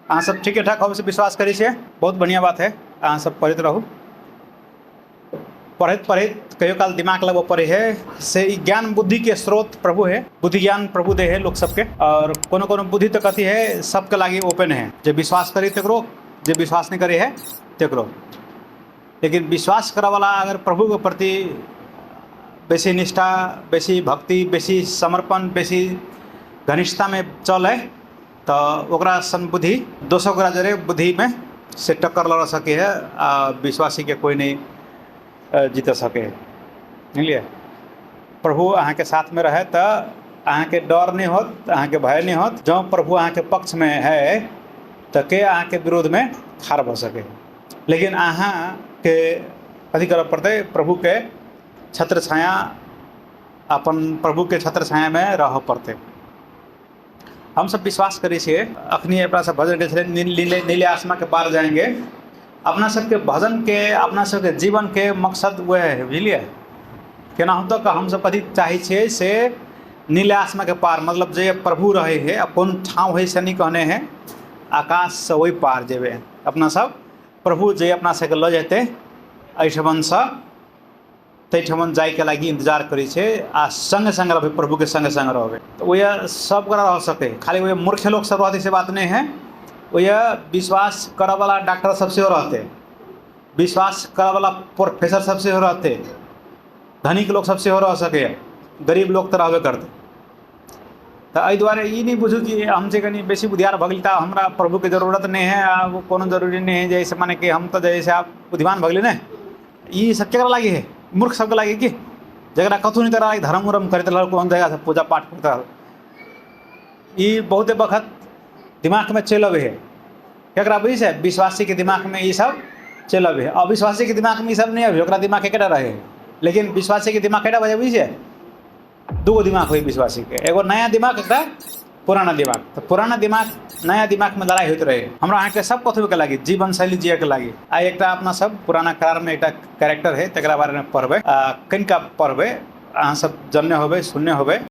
अहाँ सब ठीके ठाक होबै से विश्वास करै छियै। बहुत बढ़िआँ बात है, अहाँ सब पढ़ैत रहू। पढ़ैत पढ़ैत कहियो काल दिमाग लगबऽ पड़ै है से ई ज्ञान बुद्धिके स्रोत प्रभु है, बुद्धि ज्ञान प्रभु दे है लोक सबके। और कोनो कोनो बुद्धि तऽ कथी है, सबके लागि ओपन है, जे विश्वास करी तकरो, जे विश्वास नहीं करे है तकरो। लेकिन विश्वास करऽवला अगर प्रभुके प्रति बेसी निष्ठा, बेसी भक्ति, बेसी समर्पण, बेसी घनिष्ठतामे चलै तऽ ओकरा सन बुद्धि दोसर ओकरा जरे बुद्धिमे से टक्कर लड़ सकै है आ विश्वासीके कोइ नहि जीत सकै है। बुझलियै? प्रभु अहाँके साथमे रहै तऽ अहाँके डर नहि होत, अहाँके भय नहि होत। जँ प्रभु अहाँके पक्षमे है तऽ के अहाँके विरोधमे ठाढ़ भऽ सकै है? लेकिन अहाँके कथी करऽ पड़तै? प्रभुके छत्र छाया, अपन प्रभुके छत्र छायामे रहऽ पड़तै। हमसब विश्वास करै छियै। अखनी अपना सब भजन गेल छलै, नीले नीले आसमां के पार जाएंगे। अपना सबके भजन के, अपना सबके जीवन के मकसद वएह है, बुझलियै? केनाहुतो कऽ हमसब कथी चाहै छियै से नीले आसमां के पार, मतलब जे प्रभु रहै है, आ कोन ठाँव है से नहि कहने है, आकाशसँ ओहि पार जेबै अपना सब। प्रभु जे अपना सबके लऽ जेतै एहिठमनसँ ताहिठमन जाइके लागि इन्तजार करै छै आ सङ्गे सङ्गे रहबै, प्रभुके सङ्गे सङ्गे रहबै तऽ ओहि सब गोरा रह सकै। खाली ओहि मूर्खे लोक सब रहतै से बात नहि है। ओहि विश्वास करऽवला डॉक्टर सब सेहो रहतै, विश्वास करऽवला प्रोफेसर सब सेहो रहतै, धनिक लोक सब सेहो रह सकैए, गरीब लोक तऽ रहबे करतै। तऽ एहि दुआरे ई नहि बुझू कि हम जे कनि बेसी बुधियार भऽ गेली तऽ हमरा प्रभुके जरूरत नहि है, आब कोनो जरूरी नहि है, जे मने कि हम तऽ जे है से आब बुद्धिमान भऽ गेली। नहि, ई सब केकरा लागि है? मूर्ख सबके लागि कि जकरा कथू नहि तकरा लागि धर्म उर्म करैत रहल, कोन जगह से पूजा पाठ करैत रहल। ई बहुते बखत दिमागमे चलि अबै है। केकरा बुझै छै? विश्वासीके दिमागमे ई सब चलि अबै है। अविश्वासीके दिमागमे ई सब नहि अबै, ओकरा दिमाग एकेटा रहै है। लेकिन विश्वासीके दिमाग केटा भऽ जाइ बुझै छै? दूगो दिमाग होइ विश्वासीके, एगो नया दिमाग, एकटा पुराना दिमाग। तऽ पुराना दिमाग नया दिमागमे लड़ाइ होइत रहै हमरा अहाँके सब कथुके लागि, जीवन शैली जियैके लागि। आइ एकटा अपना सब पुराना करारमे एकटा कैरेक्टर है, तकरा बारेमे पढ़बै, आ कनिका पढ़बै, अहाँ सब जनने होबै, सुनने होबै।